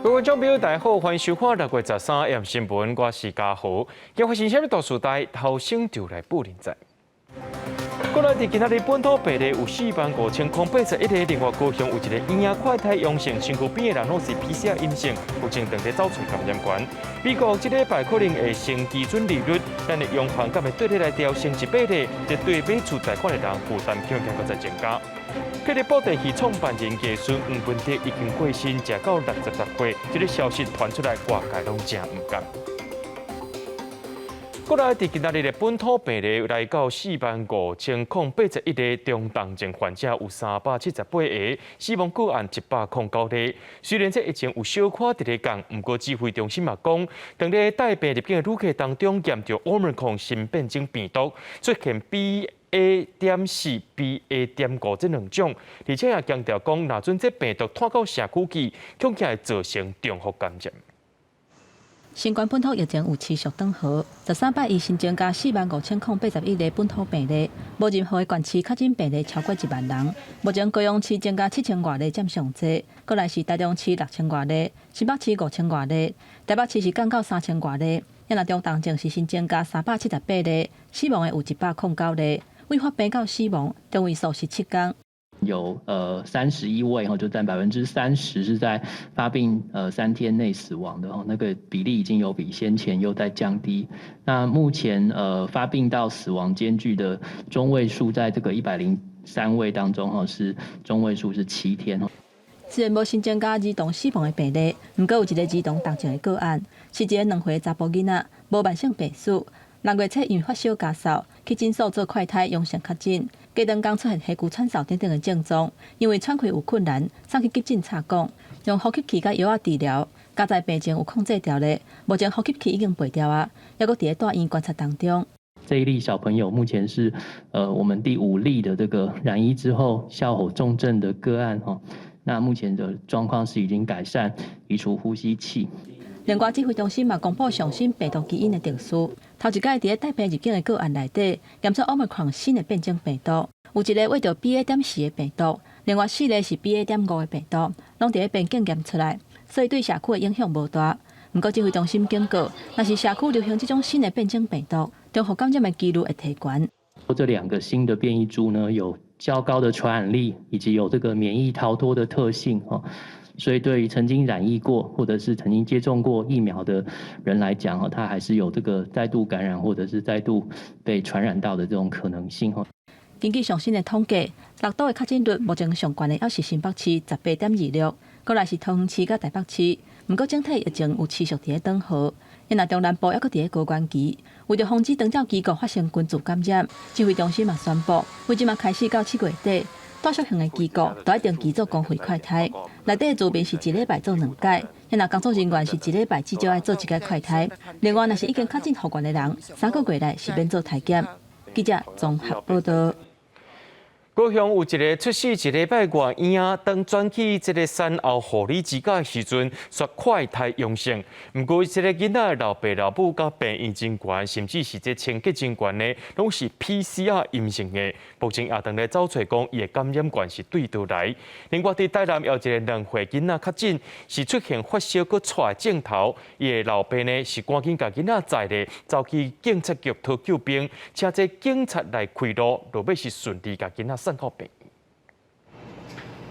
各位觀眾朋友，大家好，歡迎收看6月13 AM 新聞，我是嘉豪。今發生啥物大事代，頭先就來報恁知。過來佇今仔日本土病例有45,081個，另外高雄有一個嬰仔快篩陽性，身軀邊的人攏是 PCR 陰性，目前正佇走揣感染源。美國這禮拜可能會升基準利率，咱的央行敢會綴咧來調升一碼咧？這對買厝貸款的人負擔恐驚閣再增加。霹靂布袋戲創辦人藝術黃文德已經過身，食到66歲，這个消息傳出來，外界攏誠毋甘。過來佇今仔日的本土病例來到45,081個，中重症患者有378個，死亡個案109例。雖然這疫情有小可佇咧降，毋過指揮中心嘛講，當咧帶病入境的旅客當中驗著 Omicron 新變種病毒，出現 BA.4、BA.5這兩種，而且也強調講，若準這病毒拖到社區去，恐驚會造成重複感染。新冠本土疫情有持續轉好，13擺伊新增加45,081個本土病例，無任何的縣市確診病例超過1萬人。目前高雄市增加7000外例佔上濟，過來是台中市6000外例，新北市5000外例，台北市是降到3000外例。若中重症是新增加378例，死亡的有109例，未發病到死亡中位數是7工。有31位哈，就佔30%是在發病3天內死亡的哦，那個比例已經有比先前又在降低。那目前發病到死亡間距的中位數，在這個103位當中哈，是中位數是7天。雖然無新增加兒童死亡的病例，毋過有一個兒童重症的個案，是一個2歲查埔囡仔，無慢性病史。6月初因為發燒咳嗽，去診所做快篩陽性確診，隔兩工出現氣急喘嗽等等的症狀，因為喘氣有困難，送去急診插管，用呼吸器佮藥仔治療，佳哉病情有控制牢咧，目前呼吸器已經拔掉啊，猶閣佇咧住院觀察當中。這一例小朋友目前是我們第五例的這個染疫之後哮吼重症的個案哈，那目前的狀況是已經改善，移除呼吸器。另外，指揮中心嘛公布上新病毒基因的定序，頭一擺佇咧帶病入境的個案內底，檢出 Omicron 新的變種病毒，有一个穢著 BA.4的病毒，另外四个是 BA.5的病毒，攏佇咧邊境檢出來，所以對社區的影響無大。毋過指揮中心警告，若是社區流行這種新的變種病毒，重複感染的幾率會提懸。這兩個新的變異株呢，有較高的傳染力，以及有這個免疫逃脫的特性，所以對於曾經染疫過或者是曾經接種過疫苗的人來講，他還是有這個再度感染或者是再度被傳染到的這種可能性。根據上新的統計，六都的確診率目前上懸的猶是新北市18.26，過來是桃園市佮台北市。毋過整體疫情有持續佇咧轉好，若中南部猶閣佇咧高原期，為著防止長照機構發生群聚感染，指揮中心嘛宣布，為這馬開始到7月底，住宿型的機構都愛定期做公費快篩，內底住民是一禮拜做兩擺，若工作人員是一禮拜至少愛做一擺快篩。另外，若是已經確診復原的人，3個月內是免做篩檢。記者綜合報道。高雄有一个出世一禮拜外嬰仔，當轉去這个產後護理之家的時陣，煞快篩陽性。毋過，這个囡仔的老爸老母佮病院人員，甚至是這清潔人員呢，攏是 PCR 陰性的。目前也正咧走揣講，伊的感染源是對佗來。另外，佇台南有一个2歲囡仔確診，是出現發燒閣咳的症頭，伊的老爸呢是趕緊共囡仔載咧，走去警察局討救兵，請這警察來開路，落尾是順利共囡仔送到病院。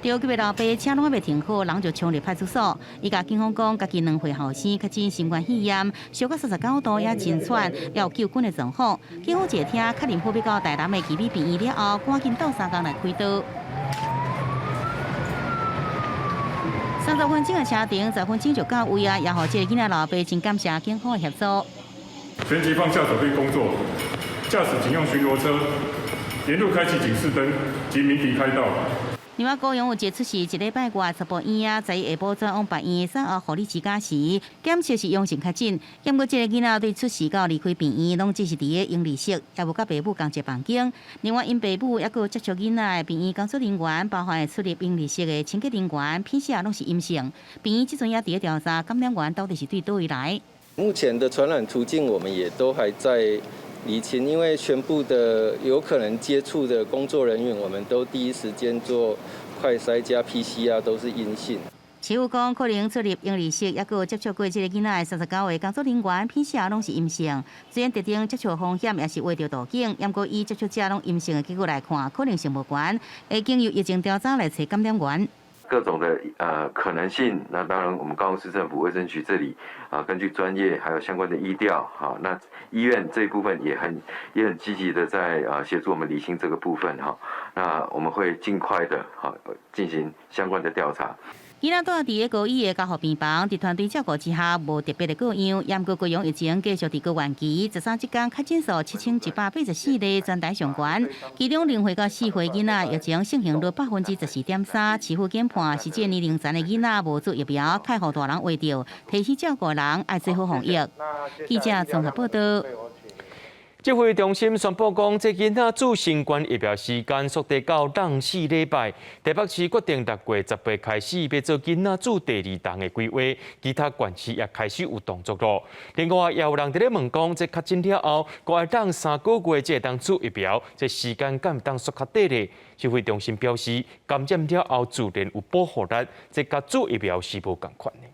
著急的老爸車攏猶未停好，人就衝入派出所。伊共警方講，家己2歲後生確診新冠肺炎，燒到39度，也真喘，也有救菌的狀況。警方一聽確認好欲到台南的奇美病院了後，趕緊鬥相共來開刀。30分鐘的車程，10分鐘就到位啊！也予這个囡仔老爸真感謝警方的協助。旋即放下手邊工作，駕駛警用巡邏車，沿路開啟警示燈及鳴笛開道。另外，高雄有一个出世一禮拜外查埔嬰仔，在下晡轉往別院產後護理之家時，檢測是陽性確診。毋過這个囡仔對出世到離開病院，攏只是佇咧嬰兒室，也無佮爸母仝一个房間。另外，𪜶爸母猶閣接觸囡仔的病院工作人員，包含出入嬰兒室的清潔人員，PCR 攏是陰性。病院這陣也佇咧調查感染源到底是對佗位來。目前的傳染途徑，我們也都還在釐清，因為全部的有可能接觸的工作人員，我們都第一時間做快篩加 PCR 都是陰性。市府講可能出入嬰兒室，抑閣有接觸過這个囡仔的39个工作人員，PCR 攏是陰性。雖然特定接觸風險也是畫著圖景，毋過以接觸者攏陰性的結果來看，可能性無懸，會經由疫情調查來揣感染源。各種的可能性，那當然我們高雄市政府衛生局這裡啊，根據專業還有相關的醫調，哈，那醫院這一部分也很積極的在協助我們釐清這個部分哈，那我們會盡快的哈進行相關的調查。囡仔蹛佇咧高醫的加護病房，佇團隊照顧之下，無特別的個樣。毋過高雄疫情繼續佇高原期，13這工確診數7184例，全台上懸。其中0歲到4歲囡仔疫情盛行率14.3%，市府研判是這年齡層的囡仔無注疫苗，較予大人患著，提醒照顧人愛做好防疫。記者綜合報道。指揮中心宣布講，這囡仔注新冠疫苗時間縮短到兩四禮拜。台北市決定6月18開始欲做囡仔注第二針的規劃，其他縣市也開始有動作咯。另外，也有人佇咧問講，這確診了後，閣愛等3個月才會當注疫苗，這時間敢會當縮較短咧？指揮中心表示，感染了後自然有保護力，這佮注疫苗是無仝款的。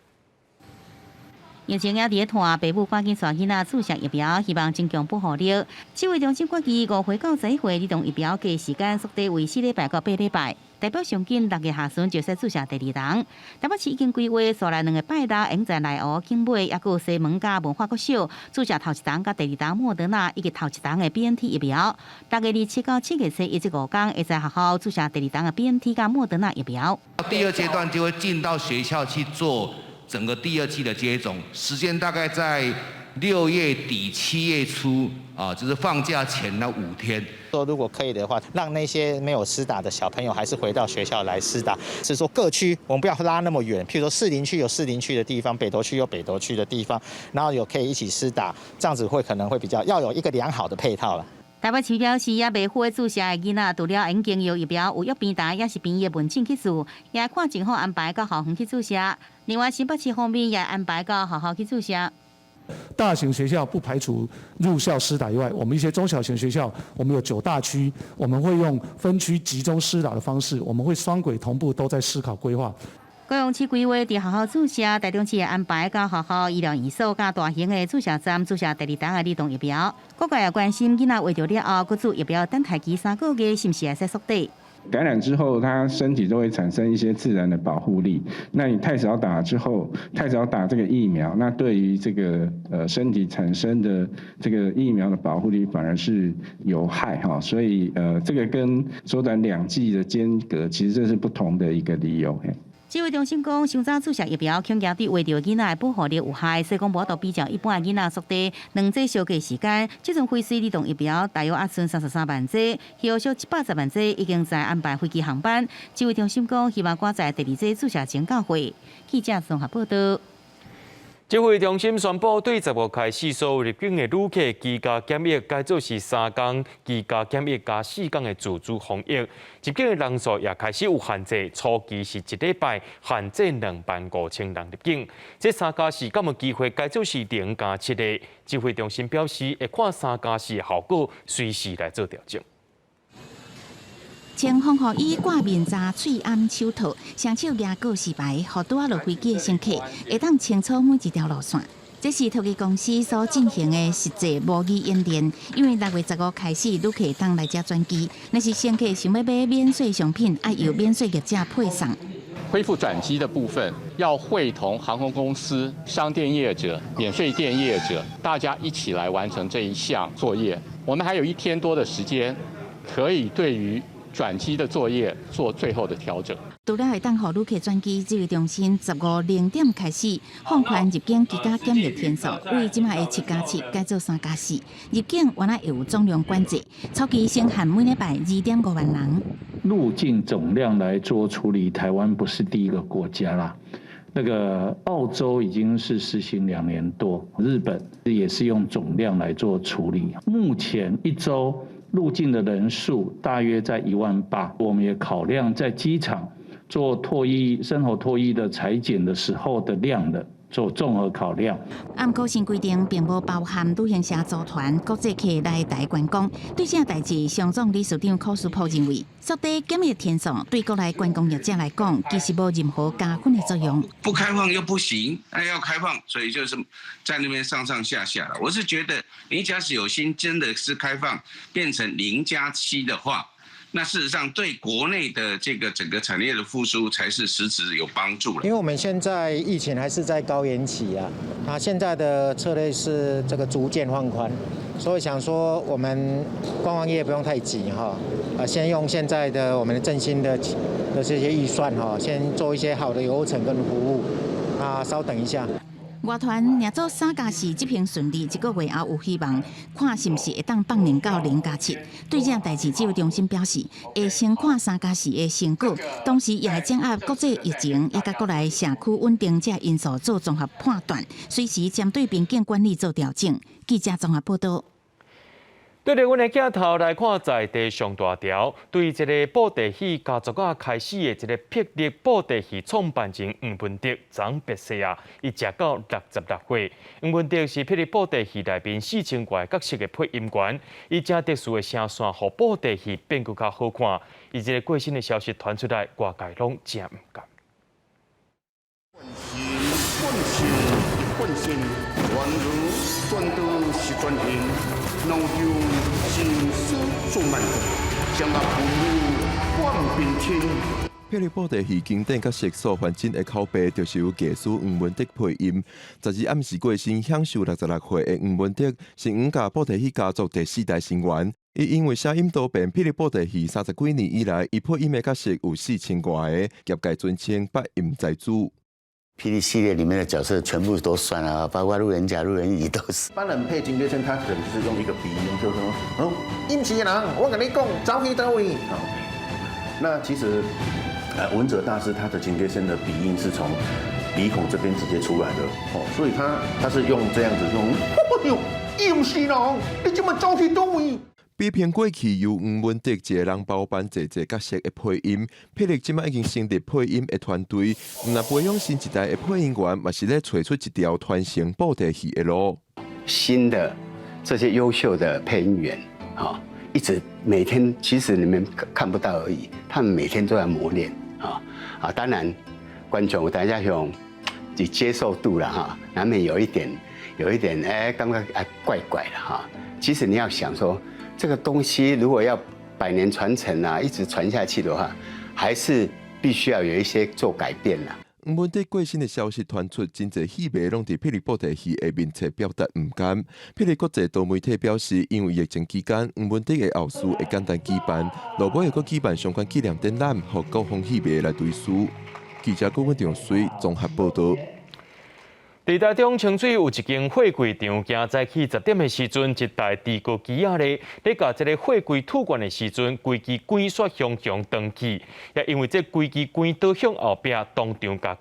疫情也佇咧拖，爸母趕緊帶囡仔注射疫苗，希望增強保護力。指揮中心決議5歲到11歲兒童疫苗加時間縮短為4禮拜到8禮拜，代表上緊6月下旬就使注射第二針。台北市已經規劃，紲來兩个拜六，會在內湖、景美，抑閣有西門佮文化國小注射頭一針佮第二針莫德納以及頭一針的 BNT 疫苗。6月27到7月初一這五工，會在學校注射第二針的 BNT 佮莫德納疫苗。第二階段就會進到學校去做整個第二劑的接種，時間大概在6月底7月初啊，就是放假前那5天。說如果可以的話，讓那些沒有施打的小朋友還是回到學校來施打。是說各區我們不要拉那麼遠，譬如說士林區有士林區的地方，北投區有北投區的地方，然後有可以一起施打，這樣子會可能會比較要有一個良好的配套了。台北市表示，猶未付注射的囡仔，除了會經由疫苗有約平台，抑是病院門診去注，也看政府安排到校園去注射。另外，新北市方面也安排到學校去注射。大型學校不排除入校施打以外，我們一些中小型學校，我們有九大區，我們會用分區集中施打的方式，我們會雙軌同步都在思考規劃。高雄市規劃佇學校注射，台中市會安排到學校醫療院所佮大型的注射站注射第二針的兒童疫苗。各界也關心囡仔患著了後，閣注疫苗等待期3個月，是毋是會使縮短？感染之後，他身體都會產生一些自然的保護力。那你太早打之後，太早打這個疫苗，那對於這個身體產生的這個疫苗的保護力反而是有害哈。所以這個跟縮短兩劑的間隔，其實這是不同的一個理由。指揮中心講，傷早注射疫苗，恐驚對患著囡仔的保護力有害，所以講無法度比較一般的囡仔縮短兩劑相隔時間。這陣輝瑞兒童疫苗大約猶賰33萬劑，後續110萬劑已經在安排飛機航班。指揮中心講，希望趕在第二劑注射前到貨。記者綜合報道。指揮中心宣布，對15開始，所有入境的旅客居家檢疫改做是3工居家檢疫加4工的自主防疫。入境的人數也開始有限制，初期是一禮拜限制25,000人入境。這3加4敢有機會改做是0加7的？指揮中心表示，會看3加4效果，隨時來做調整。穿防護衣、掛面罩、喙罨、手套，雙手舉告示牌，予拄仔落飛機的乘客會當清楚每一條路線。這是透過公司所進行的實際模擬演練，因為6月15開始，旅客當來遮轉機，若是乘客想欲買免稅商品，愛由免稅業者配送。恢復轉機的部分，要會同航空公司、商店業者、免稅店業者，大家一起來完成這一項作業。我們還有一天多的時間，可以對於轉機的作業做最後的調整。除了會當予旅客轉機，指揮中心15零點開始放寬入境居家檢疫天數，為這擺的7加7改做3加4。入境原來會有總量管制，初期先限每禮拜2.5萬人。入境總量來做處理，台灣不是第一個國家啦。那個澳洲已經是實行2年多，日本也是用總量來做處理。目前一週入境的人數大約在1萬8，我們也考量在機場做唾液深喉唾液的採檢的時候的量的做綜合考量。毋過新規定並無包含旅行社組團、國際客來台觀光。對這代誌，商總理事長柯書波認為，縮短檢疫天數對國內觀光業者來講，其實無任何加分的作用。不開放又不行，那要開放，所以就是在那邊上上下下了。我是覺得，你假使有心真的是開放變成0加7的話，那事實上對國內的這個整個產業的復甦才是實質有幫助了。因為我們現在疫情還是在高原期啊，那現在的策略是這個逐漸放寬，所以想說我們觀光業不用太急哈，啊，先用現在的我們的振興的這些預算哈，先做一些好的流程跟服務，啊，稍等一下。外團若做3加4執行順利，一個月後有希望看是毋是會當放寬到0加7。對這代誌，指揮中心表示，會先看3加4的成果，同時也會掌握國際疫情以及國內社區穩定這因素做綜合判斷，隨時針對邊境管理做調整。記者綜合報道。對著阮的鏡頭來看，在地上大條，對這个布袋戲家族仔開始的這个霹靂布袋戲創辦人黃文德昨煸逝啊，伊食到66歲。黃文德是霹靂布袋戲內面4000外角色的配音員，伊誠特殊的聲線，予布袋戲變閣較好看。伊這个過身的消息傳出來，外界攏誠毋甘。本性本性，全如全道是全形，腦中心思做萬將啊父母半邊天。霹靂布袋戲經典角色素還真的口碑，就是由藝師黃文德配音。12暗時過身，享壽66歲的黃文德是黃家布袋戲家族第四代成員。伊因為聲音多變，霹靂布袋戲30幾年以來，伊配音的角色有4000外个，業界尊稱八音才子。霹靂系列裡面的角色全部都算啊，包括路人甲、路人乙都是。一般人配金龜身，他可能就是用一個鼻音，就是說，哦，陰死人，我跟你講，走去佗位。好，那其實，文哲大師他的金龜身的鼻音是從鼻孔這邊直接出來的，哦，所以他是用這樣子用，哎呦，陰死人，你這麼走去佗位？比拼過去由黃文德一个人包辦濟濟角色的配音，霹靂這擺已經成立配音的團隊，毋但培養新一代的配音員，嘛是咧揣出一條傳承布袋戲的路。新的這些優秀的配音員，哈，一直每天其實你們看不到而已，他們每天都在磨練，啊啊，當然觀眾大家用接受度了哈，難免有一點哎，感覺哎怪怪的哈。其實你要想說，這個東西如果要百年傳承啊，一直傳下去的話，還是必須要有一些做改變啦。黃文德過身的消息傳出，真濟戲迷攏佇霹靂布袋戲的面冊表達毋甘。霹靂國際多媒體表示，因為疫情期間，黃文德的後事會簡單舉辦，落尾會閣舉辦相關紀念展覽，予各方戲迷來追思。記者郭文長水綜合報道。佇台中清水有一間貨櫃場，今早起10點的時陣，一台堆高機仔咧，咧共這个貨櫃吐罐的時陣，規支管煞雄雄斷去，也因為這規支管倒向後壁，當場共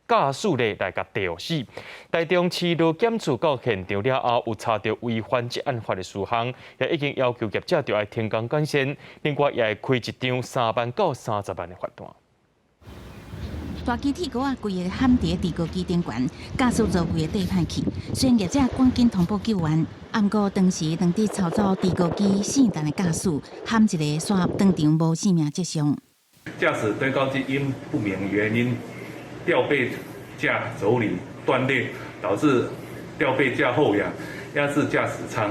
駕駛咧來共墜死。台中市勞檢處到現場了後，有查著違反職安法的事項，也已經要求業者著愛停工改善，另外也會開一張3萬到30萬的罰單。大支鐵鍋仔，規个譀佇堆高機頂懸，駕駛座規个綴歹去。雖然業者趕緊通報救援，毋過當時當佇操作堆高機聖誕的駕駛，譀一个煞當場無性命跡象。駕駛堆高機因不明原因吊臂架軸離斷裂，導致吊臂架後仰，壓制駕駛艙，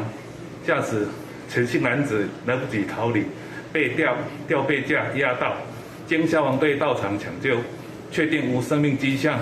駕駛陳姓男子來不及逃離，被吊臂架壓到，經消防隊到場搶救，確定無生命跡象。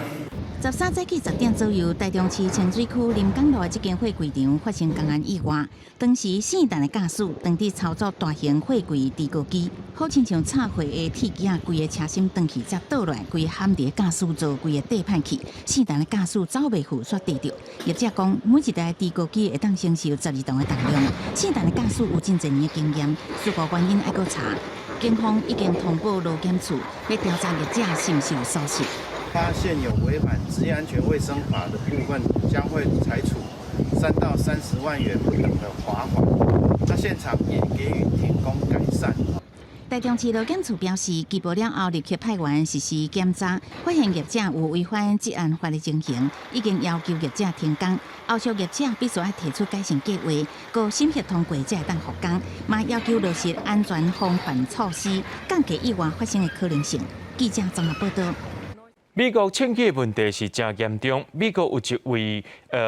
13早起10點左右，台中市清水區臨港路的這間貨櫃場發生工安意外。當時聖誕的駕駛當佇操作大型貨櫃堆高機，好親像插貨的鐵機仔，規个車身斷去，才倒落來，規个譀佇駕駛座，規个綴歹去。聖誕的駕駛走袂赴，煞綴著。業者講，每一台堆高機會當承受12噸的重量。聖誕的駕駛有真濟年的經驗，事故原因愛閣查。警方已經通報勞檢處，欲調查業者是毋是有疏失。發現有違反職業安全衛生法的部分，將會裁處3到30萬元不等的罰款。那現場也給予停工改善。台中市勞檢處表示，緝捕了後立刻派員實施檢查，發現業者有違反職安法的情形，已經要求業者停工。後續業者必須愛提出改善計劃，閣審核通過才會當復工。嘛要求落實安全防範措施，降低意外發生的可能性。記者綜合報道。美國槍支問題是誠嚴重。美國有一位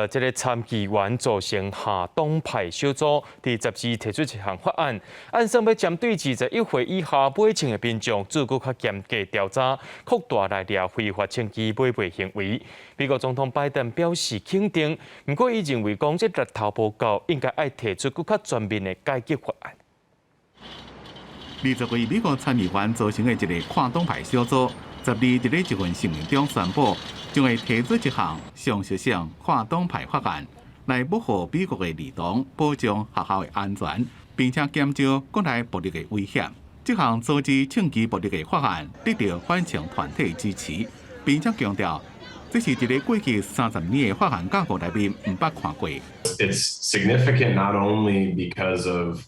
這个參議員組成下黨派小組，佇12提出一項法案，按算欲針對21歲以下買槍的民眾做閣較嚴格調查，擴大來掠非法槍支買賣行為。美國總統拜登表示肯定，毋過伊認為講這力頭無夠，應該愛提出閣較全面的改革法案。 20位美國參議員組成的一个跨黨派小組，12佇咧一份聲明中宣布，將會提出一項常識性跨黨派法案，來保護美國的兒童，保障學校的安全，並且減少國內暴力的危險。這項阻止槍支暴力的法案得到反槍團體支持，並且強調，這是一个過去30年的法案架構內面毋捌看過。 It's significant not only because of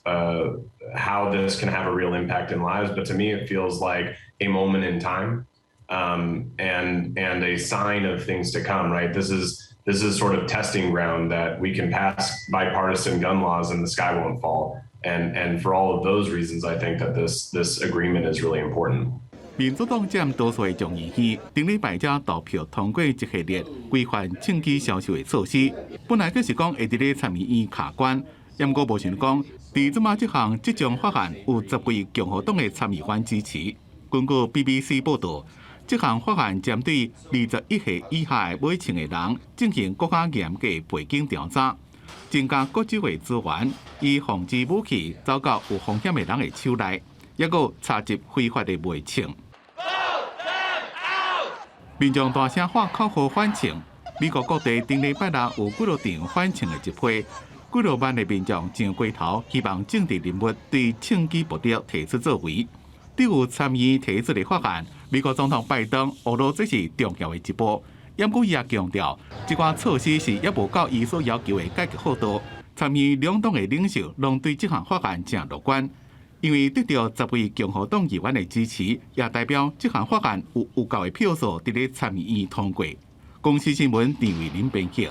how this can have a real impact in lives, but to me it feels like a moment in time and a sign of things to come. Right? This is sort of testing ground that we can pass bipartisan gun laws and the sky won't fall. And for all of those reasons, I think that this agreement is really important. 民主黨佔多數的眾議院，頂禮拜才投票通過一系列規範槍支銷售的措施。本來閣是講會佇咧參議院卡關，毋過無想講，佇這馬這項這項法案有10位共和黨的參議員支持。根據 BBC 報道，這項法案針對21歲以下的買槍的人進行閣較嚴格背景調查，增加國州的資源，以防止武器走到有風險的人的手內，抑閣查緝非法的賣槍。民眾大聲喊口號反槍，美國各地頂禮拜六有幾若場反槍的集會，幾若萬的民眾上街頭，希望政治人物對槍支暴力提出作為。對有參與提出的法案，美國總統拜登呵咾這是重要的一步，毋過伊也強調，這寡措施是猶無到伊所要求的改革幅度。參與兩黨的領袖攏對這項法案誠樂觀。因為得到10位共和黨議員的支持，也代表這項法案有有夠的票數佇咧參議院通過。公視新聞陳慧琳編輯。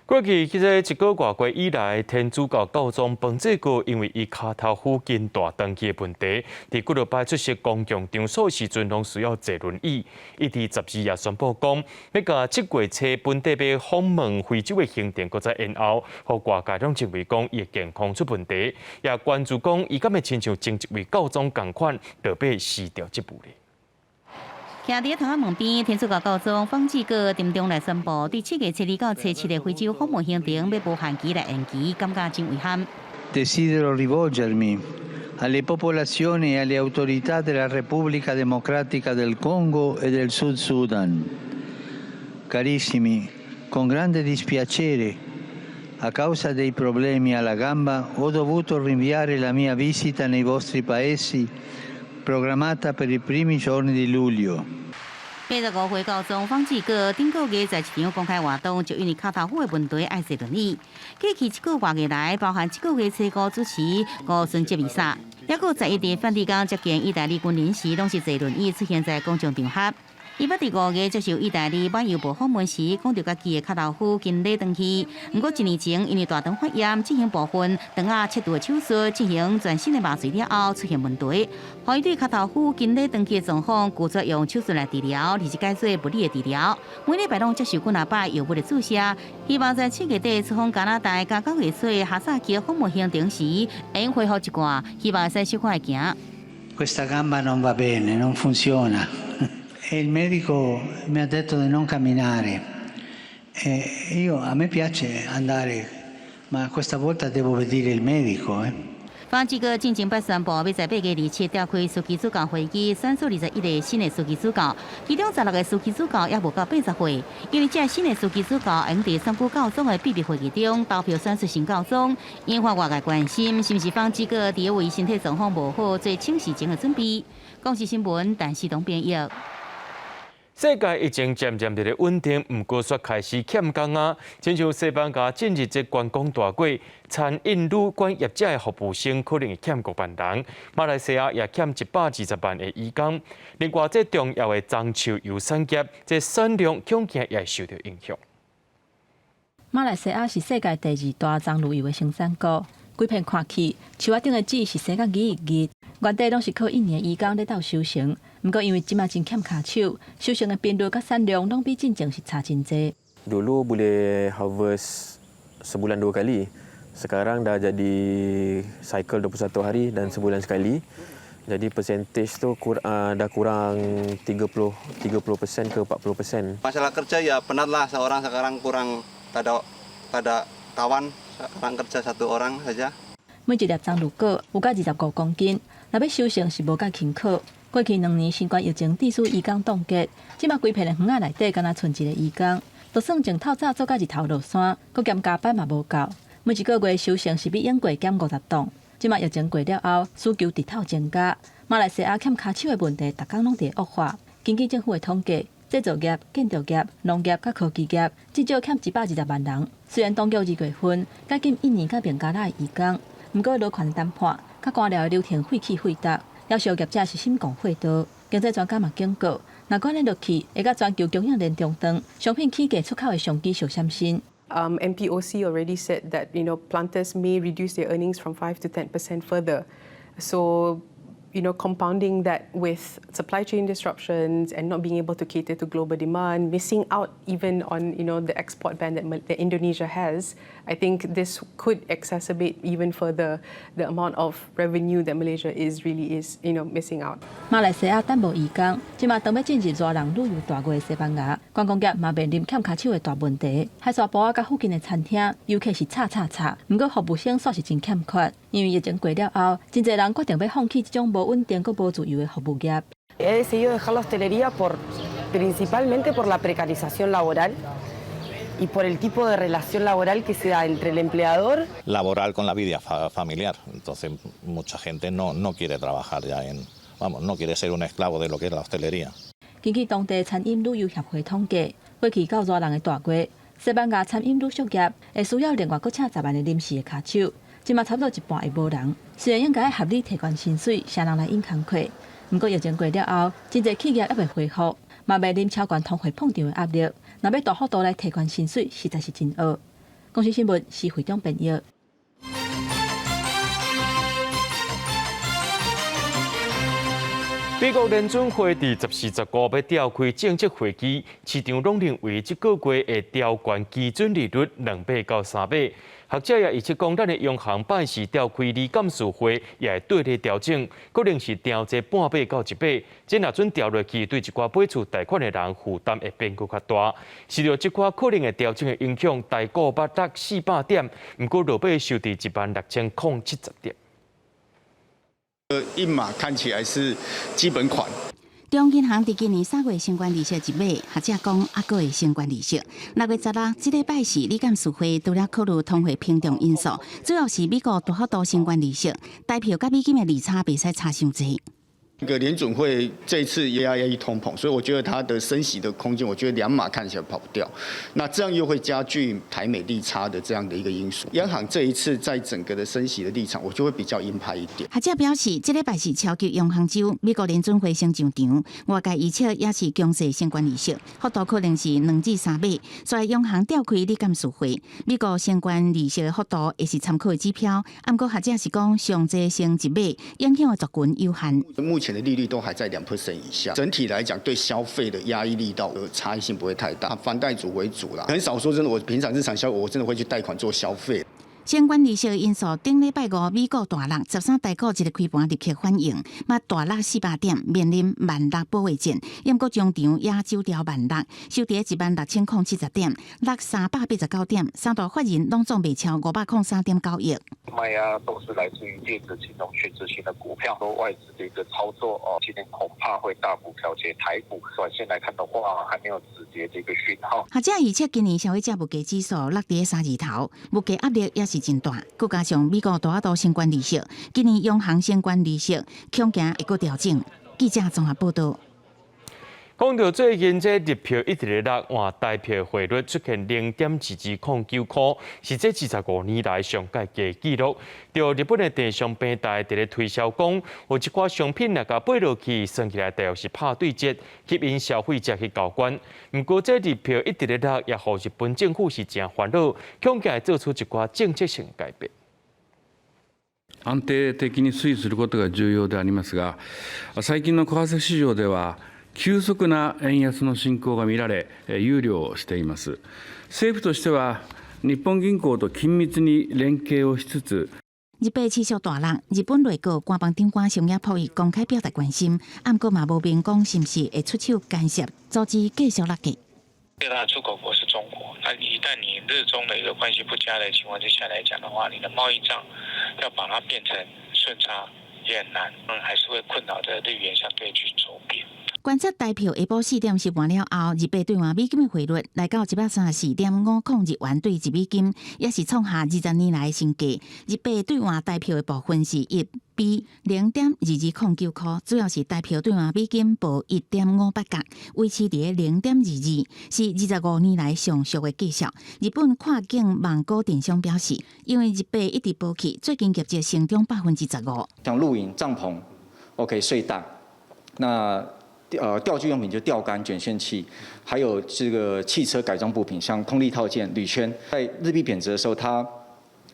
過去這个一個外月以來，天主教教宗方濟各因為伊跤頭附近大斷去的問題，佇幾落擺出席公共場所時陣，攏需要坐輪椅。伊佇12也宣布講，欲共7月初本底欲訪問非洲的行程閣再延後，予外界攏認為講伊的健康出問題，也關注講伊敢會親像前一位教宗仝款，著欲辭掉職務咧。徛佇窗仔門邊，天主教教宗方濟各鄭重來宣布，對7月初2到初7的非洲訪問行程欲無限期來延期，感覺真遺憾。 Desidero rivolgermi alle popolazioni e alle autorità della Repubblica Democratica del Congo e del Sud Sudan. Carissimi, con grande dispiacere, a causa dei problemi alla gamba, ho dovuto rinviare la mia visita nei vostri paesi programmata per i primi giorni di luglio. 85歲教宗方濟各頂個月在一場公開活動，就因為跤頭趺的問題愛坐輪椅。過去一個外月來，包含這個月初五主持五旬節彌撒，抑閣11佇梵蒂岡接見意大利軍人時，攏是坐輪椅出現在公眾場合。伊捌佇5月接受意大利《晚郵報》訪問時，講著家己的跤頭趺筋咧斷去。毋過一年前，因為大腸發炎進行部分腸仔切除的手術，進行全身的麻醉了後出現問題，予伊對跤頭趺筋咧斷去的狀況拒絕用手術來治療，而是改做物理的治療。每禮拜攏接受幾若擺藥物的注射，希望在7月底出訪加拿大佮9月初哈薩克訪問行程時，會用恢復一寡，希望會使小可會行。 Questa gamba non va bene, non funziona. E il medico mi ha detto di non camminare. E io, a me piace andare, ma questa volta devo obbedire il medico. Eh. 方濟各進前擺宣布，欲在8月27召開樞機主教會議，選出21个新的樞機主教，其中16个樞機主教猶無夠80歲。因為這新的樞機主教會佇選舉教宗的秘密會議中投票選出新教宗，引發外界關心，是毋是方濟各佇為身體狀況無好做請辭前的準備？公視新聞，陳世東編譯。世界疫情漸漸佇咧穩定，毋過煞開始欠工啊！親像西班牙進入這觀光大季，餐飲旅館業者的服務生可能會欠5萬人，馬來西亞也欠120萬個移工。另外，這重要的棕樹油產業，這產量恐驚也會受到影響。馬來西亞是世界第二大棕櫚油的生產國，規片看去，樹仔頂的籽是生甲膩膩，原底攏是靠印尼移工咧鬥收成。毋過因為這馬真欠跤手，收成的頻率佮產量攏比進前是差真濟。 Dulu boleh harvest sebulan dua kali. Sekarang dah jadi cycle 21 hari dan sebulan sekali. Jadi percentage tu dah kurang 30% ke 40%. Masalah kerja ya penat lah, seorang sekarang kurang tak ada kawan, sekarang kerja satu orang saja. 每一粒棕櫚果有甲25公斤，若欲收成是無佮輕巧。過去2年新冠疫情致使移工凍結，這馬規片的園仔內底敢若賰一個移工，就算從透早做到日頭落山，閣兼加班嘛無夠。每一個月收成是比應季減50噸。這馬疫情過了後，需求直透增加，馬來西亞欠跤手的問題，逐工攏佇惡化。根據政府的統計，製造業、建築業、農業佮科技業至少欠120萬人。雖然當局2月份解禁印尼佮孟加拉的移工，毋過勞權談判、佮官僚的流程費氣費力，夭壽業者是心講火刀。經濟專家嘛警告，若按呢落去，會佮全球供應鏈中斷，商品起價出口的商機相閃身。 MPOC already said that planters may reduce their earnings from 5 to 10% further. So compounding that with supply chain disruptions and not being able to cater to global demand, missing out even on the export ban that Indonesia has, I think this could exacerbate even further the amount of revenue that Malaysia is really is missing out. 馬來西亞等無移工，這馬當欲進入熱人旅遊大月的西班牙，觀光業嘛面臨欠跤手的大問題。海沙埔仔佮附近的餐廳遊客是吵吵吵，毋過服務生煞是真欠缺，因為疫情過了後，真濟人決定欲放棄這種無穩定閣無自由的服務業。 He decidido dejar la hostelería principalmente por la precarización laboral y por el tipo de relación laboral que se da entre el empleador laboral con la vida familiar. Entonces mucha gente no quiere trabajar ya en, vamos, no quiere ser un esclavo de lo que es la hostelería. 根據當地餐飲旅遊協會統計，過去到熱人的大月，西班牙餐飲旅宿業會需要另外閣請10萬个臨時的跤手，這馬差不多一半會無人。雖然應該合理提懸薪水，啥人來應工課，毋過疫情過了後，真濟企業猶未恢復，嘛面臨超懸通貨膨脹的壓力。若欲大幅度來提懸薪水，實在是真僫。公視新聞是會長編譯。美國聯準會佇14、15欲召開政策會議，市場攏認為這個月會調懸基準利率2碼到3碼。學者也預測講，咱的央行擺時召開理監事會，也會綴咧調整，可能是調這半碼到1碼。這若準調落去，對一寡買厝貸款的人負擔會變閣較大。受著這款可能會調整的影響，台股捌落400點，毋過落尾收佇16,070點。 1碼看起來是基本款。中央銀行佇今年3月升懸利息1碼，學者講猶閣會升懸利息。6月16，這禮拜是理監事會，除了考慮通貨膨脹因素，主要是美國大幅度升懸利息，台票佮美金的利差袂使差傷濟。那個聯準會這次也要壓抑通膨，所以我覺得它的升息的空間，我覺得2碼看起來跑不掉。那這樣又會加劇台美利差的這樣的一個因素。央行這一次在整個的升息的立場，我就會比較鷹派一點。學者表示，這禮拜是超級央行週，美國聯準會先上場，外界預測也是強勢升懸利息，幅度可能是2至3碼。所以央行召開理監事會，美國升懸利息的幅度會是參考的指標。毋過學者是講，上濟升1碼，影響的族群有限。目前的利率都還在2% 以下，整體來講對消費的壓抑力道差異性不會太大，房貸族為主啦，很少說真的，我平常日常消費，我真的會去貸款做消費。升懸利息的因素，頂禮拜五美股大落，13台股一个開盤立刻反應，嘛大落400點，面臨萬六保衛戰。毋過終場也守牢萬六，收佇16,070點，落389點，三大法人攏總賣超503.9億。賣壓都是來自於電子金融、權值型的股票，和外資的一個操作哦。今天恐怕會大幅調節台股。短線來看的話，還沒有止跌的一個訊號。學者預測今年消費者物價指數落佇三字頭，物價壓力也是真大。閣加上美國大幅度升懸利息，今年央行升懸利息，恐驚會閣調整。記者綜合報道。講到最近這日票一直咧落，換台票匯率出現0.2209箍，是這25年來上蓋低紀錄。著日本的電商平台佇咧推銷講，有一寡商品若共買落去，算起來大約是拍對折，吸引消費者去交關。毋過這日票一直咧落，也予日本政府是誠煩惱，恐驚會做出一寡政策性改變。安定的に推移することが重要でありますが、最近の為替市場では急速な円安の進行が見られ、憂慮しています。政府としては日本銀行と緊密に連携をしつつ、日幣持續大落，日本內閣官房長官松野博一公開表達關心，毋過嘛無明講是毋是會出手干涉，阻止繼續落價。最大的出口國是中國，那一旦你日中的一個關係不佳的情況之下來講的話，你的貿易帳要把它變成順差也很難，還是會困擾著日元相對去走貶。觀察台票下晡4點10了後，日幣兌換美金的匯率來到134.50日元對一美金，也是創下20年來新低。日幣兌換台票的部分是1比0.2209箍，主要是台票兌換美金報1.58角，維持佇0.22，是25年來上俗的價數。日本跨境網購電商表示，因為日幣一直波起，最近業績成長15%。像露營帳篷，OK 睡袋，那釣具用品就釣竿、捲線器，還有這個汽車改裝部品，像空力套件、鋁圈，在日幣貶值的時候，它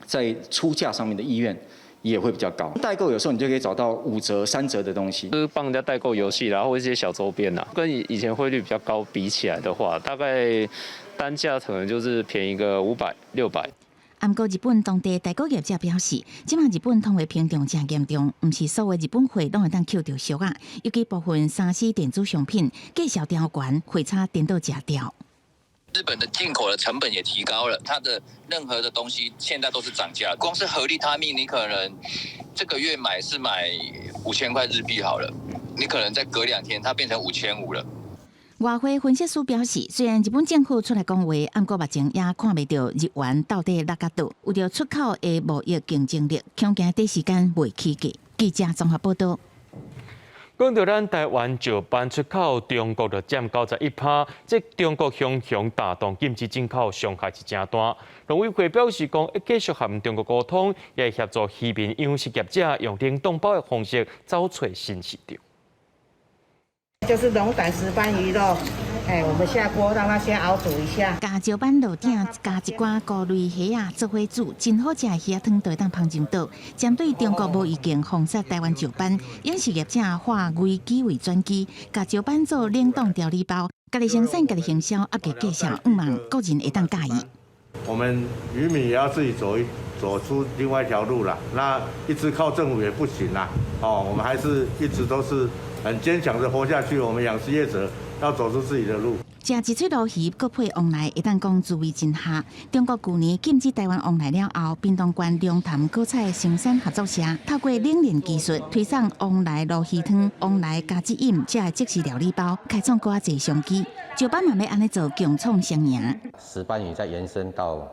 在出價上面的意願也會比較高。代購有時候你就可以找到5折、3折的東西。就是幫人家代購遊戲，然後一些小周邊啦，跟以前匯率比較高比起來的話，大概單價可能就是便宜個500、600。毋過日本當地代購業者表示，這馬日本通貨膨脹誠嚴重，毋是所有日本貨攏會當抾著俗仔，尤其部分3C 電子商品價數調懸，匯差顛倒誠調。日本的進口的成本也提高了，它的任何的東西現在都是漲價。光是合利他命，你可能這個月買是買5000塊日幣好了，你可能再隔2天，它變成5500了。外匯分析師表示，雖然日本政府出來講話，毋過目前也看袂著日元到底落甲佗，為著出口的貿易競爭力，恐驚短時間袂起價。記者綜合報道。講到咱台灣石斑出口，中國就佔91%，這中國雄雄大動禁止進口，傷害是誠大。農委會表示講，會繼續和中國溝通，也會協助漁民養殖業者用冷凍包的方式走揣新市場。就是龍膽石斑魚肉，哎，我們下鍋讓它先熬煮一下。共石斑落鼎，加一寡菇類蝦仔做伙煮，真好食的魚仔湯就會當捧上桌。針對中國無意見封殺台灣石斑，養殖業者化危機為轉機，共石斑做冷凍調理包，家己生產、家己行銷，壓低價數，向望國人會當佮意。我們漁民也要自己走出另外一條路啦。那一直靠政府也不行啦。哦，我們還是一直都是很堅強的活下去。我們養殖業者要走出自己的路。食一喙鱸魚，閣配旺來，會當講滋味真合。中國舊年禁止台灣旺來了後，屏東縣龍潭果菜生產合作社透過冷鏈技術推送旺來鱸魚湯、旺來加汁飲，這即食料理包，開創閣較濟商機。石斑嘛欲按呢做，共創雙贏。石斑魚再延伸到，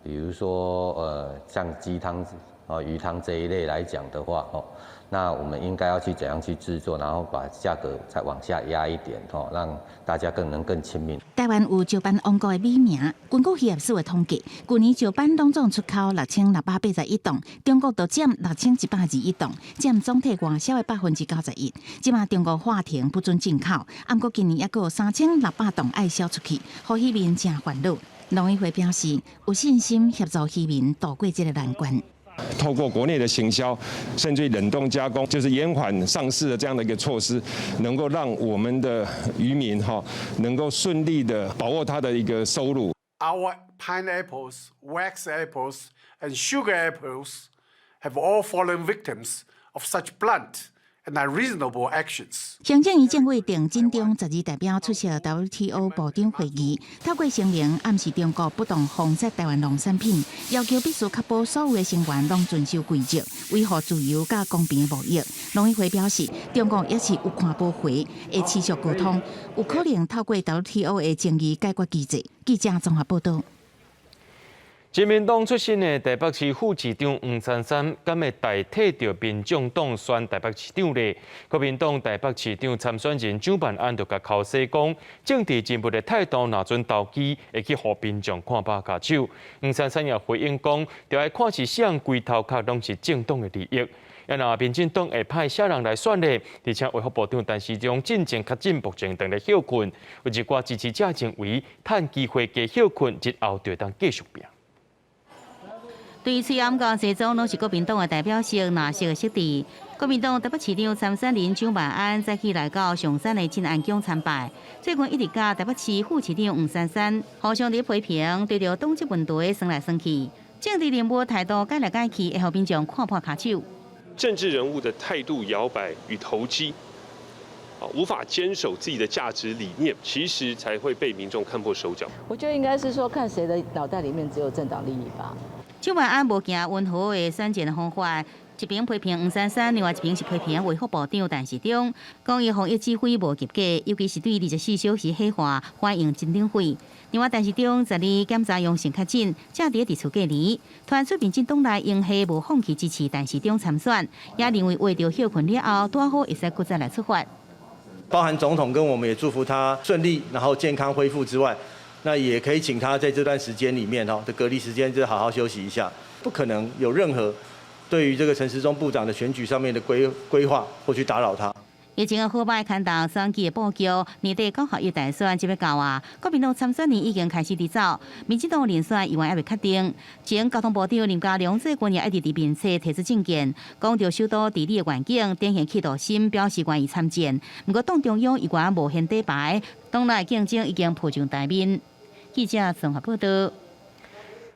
比如說，像雞湯、魚湯這一類來講的話，哦，那我們應該要去怎樣去製作，然後把價格再往下壓一點，哦，讓大家更能更親民。台灣有石斑王國的美名，根據漁業署的統計，舊年石斑攏總出口6681噸，中國就佔6121噸，佔總體外銷的91%。這馬中國喊停不准進口，毋過今年猶閣有3600噸愛銷出去，予漁民誠煩惱。農委會表示有信心協助漁民渡過這個難關。透過國內的行銷，甚至冷凍加工，就是延緩上市的這樣的一個措施，能夠讓我們的漁民哈能夠順利的把握他的一個收入。 Our pineapples, wax apples, and sugar apples have all fallen victims of such blunt and unreasonable actions. 行政院政委鄭進中十二代表出席 WTO 部長會議，透過聲明暗示中國不當封殺台灣農產品，要求必須確保所有的成員攏遵守規則，維護自由佮公平的貿易。農委會表示，中國也是有看無回，會持續溝通，有可能透過 WTO 的爭議解決機制。記者綜合報道。親民黨出身的台北市副市長黃珊珊，敢會代替著民眾黨選台北市長咧？國民黨台北市長參選人蔣萬安就共口說講，政治人物的態度若準投機，會去予民眾看破跤手。黃珊珊也回應講，著愛看是啥人規頭殼攏是政黨的利益。啊若民進黨會派啥人來選咧？而且衛福部長陳時中進前確診，目前正佇歇睏，有一寡支持者認為，趁機會加歇睏，日後就會當繼續拼。對喙罨佮西裝攏是國民黨的代表性藍色的設置。國民黨台北市長參選人蔣萬安早起來到象山的鎮安宮參拜。最近一直佮台北市副市長黃珊珊互相佇批評，對著黨籍問題酸來酸去，政治人物態度改來改去，會予民眾看破跤手。政治人物的態度搖擺與投機，啊，無法堅守自己的價值理念，其實才會被民眾看破手腳。我覺得應該是說，看誰的腦袋裡面只有政黨利益吧。蔣萬安無驚溫和的選戰方法，一邊批評黃珊珊，另外一邊是批評衛福部長陳時中，講伊防疫指揮無及格，尤其是對24小時火化反應真頂火。另外，陳時中昨日檢查陽性確診，正佇佇厝隔離。傳出民進黨內英系無放棄支持陳時中參選，也認為為著歇睏了後，拄好會使閣再來出發。包含總統跟我們也祝福他順利，然後健康恢復之外，那也可以請他在這段時間裡面，哈的隔離時間就好好休息一下，不可能有任何對於這個陳時中部長的選舉上面的規劃或去打擾他。疫情的好䆀牽動選舉的布局，年底九合一大選就欲到啊！國民黨參選人已經開始佇走，民進黨人選猶原猶未確定。前交通部長林佳龍最近也一直佇面冊提出政見，講著首都治理的願景，展現企圖心，表示願意參戰。毋過黨中央猶原無掀底牌，黨內競爭已經浮上台面。記者綜合報道。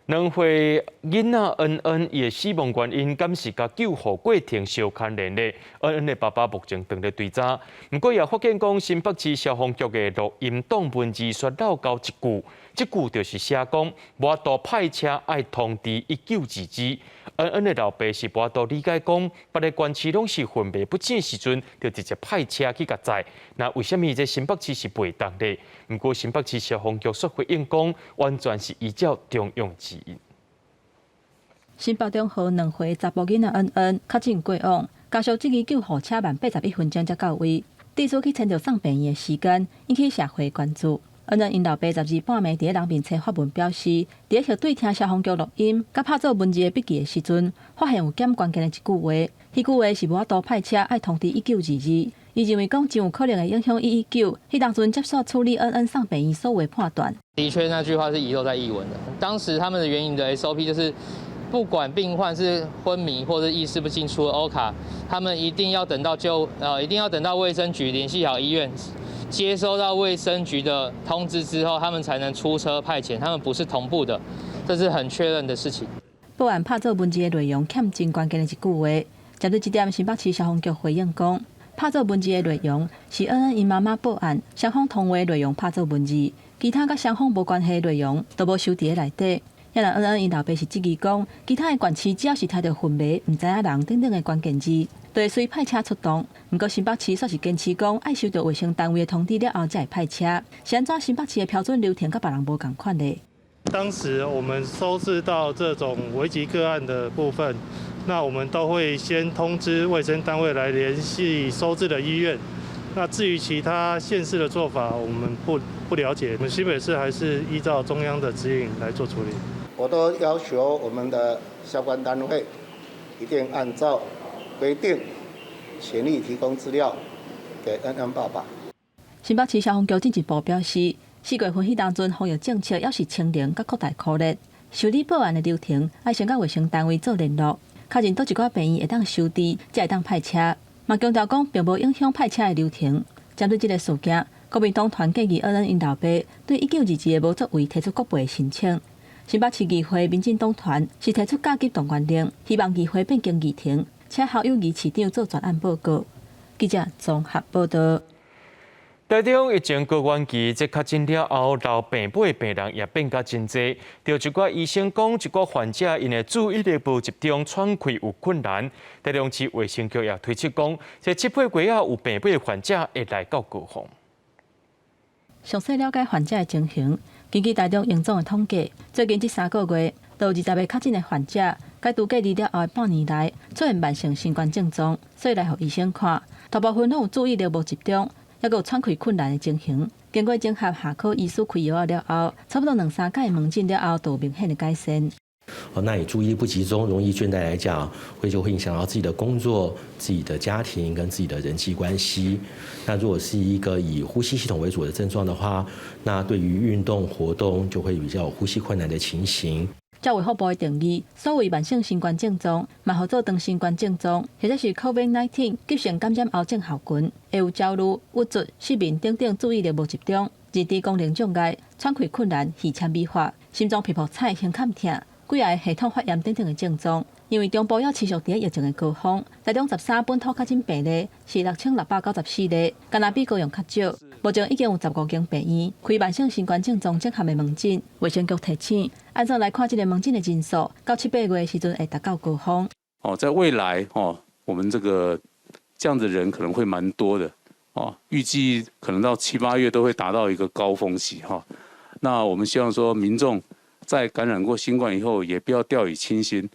2歲囡仔恩恩伊的死亡原因，敢是佮救護過程相牽連的？恩恩的爸爸目前正佇追查，毋過也發現講新北市消防局的錄音檔文字煞漏交一句，這句就是寫講無法度派車愛通知1922。恩恩的老爸是無法度理解講，別个縣市攏是昏迷不醒時陣就直接派車去共載，那為啥物這新北市是袂當的？毋過新北市消防局煞回應講，完全是依照中央指引。新北中和2歲查埔囡仔恩恩確診過往，家屬質疑救護車慢81分鐘才到位，致使去遷就送病院的時間，引起社會關注。恩恩𪜶老爸十二半暝佇咧人面冊發文表示，佇咧核對聽消防局錄音，佮拍做文字的筆記的時陣，發現有減關鍵的一句話，彼句話是無法度派車愛通知1922。伊認為講真有可能會影響119，彼當陣接手處理恩恩送病院所有的判斷。的確，那句話是遺漏在譯文的。當時他們的原有的 SOP 就是，不管病患是昏迷或者意識不清出了歐卡，他們一定要等到就呃，一定要等到衛生局聯繫好醫院，接收到衛生局的通知之後，他們才能出車派遣，他們不是同步的，這是很確認的事情。報案拍做文字的內容欠真關鍵的一句話，針對這點，新北市消防局回應講，拍做文字的內容是恩恩𪜶媽媽報案，雙方通話內容拍做文字，其他佮雙方無關係的內容都無收佇咧內底。啊若恩恩𪜶老爸是質疑講，其他的縣市只要是聽著昏迷、毋知影人等等的關鍵字，就會隨派車出動。毋過新北市煞是堅持講，愛收到衛生單位的通知了後才會派車。是按怎新北市的標準流程佮別人無仝款咧？當時我們收治到這種危急個案的部分，那我們都會先通知衛生單位來聯繫收治的醫院。那至於其他縣市的做法，我們不了解。我們新北市還是依照中央的指引來做處理。我都要求我們的相關單位一定按照規定，全力提供資料給恩恩爸爸。新北市消防局進一步表示，4月份彼當陣防疫政策猶是清零佮擴大箍熱，受理報案的流程愛先佮衛生單位做聯絡，確認佗一寡病院會當收治，才會當派車。嘛強調講，並無影響派車的流程。針對這個事件，國民黨團建議恩恩𪜶老爸對1922的無作為提出國賠申請。新北市議會民進黨團是提出加急動員令，希望議會變更議程，請侯友宜市長做專案報告。記者綜合報道。台中疫情高原期，這確診了後，留病尾的病人也變甲真濟。著一寡醫生講，一寡患者𪜶的注意力無集中，喘氣有困難。台中市衛生局也推測講，這7、8月仔有病尾的患者會來到高峰。詳細了解患者的情形，根據台中榮總的統計，最近這3個月，就有20个確診的患者，解除隔離了後的半年內出現慢性新冠症狀，所以來予醫生看。大部分攏有注意力無集中，抑閣有喘氣困難的情形。經過整合下科醫師開藥了後，差不多兩三擺門診了後，就有明顯的改善。哦，那你注意力不集中，容易倦怠來講，就會影響到自己的工作、自己的家庭跟自己的人際關係。那如果是一個以呼吸系統為主的症狀的話，那對於運動活動就會比較有呼吸困難的情形。照衛福部的定義，所謂慢性新冠症狀，嘛號做長新冠症狀，或者是 COVID-19 急性感染後症候群，會有焦慮、鬱卒、失眠等等，注意力無集中、認知功能障礙、喘氣困難、氣喘美發、心臟皮膚彩、胸坎疼、幾个系統發炎等等的症狀。因為中部猶持續佇疫情的高峰，台中13本土確診病例是6694例，敢若比高雄較少。目前已經有15間病院開慢性新冠症狀整合的門診。衛生局提醒，按怎來看這個門診的人數，到七八月的時陣會達到高峰。哦，在未來哦，我們這個這樣子人可能會蠻多的哦，預計可能到七八月都會達到一個高峰期哈。那我們希望說，民眾在感染過新冠以後，也不要掉以輕心。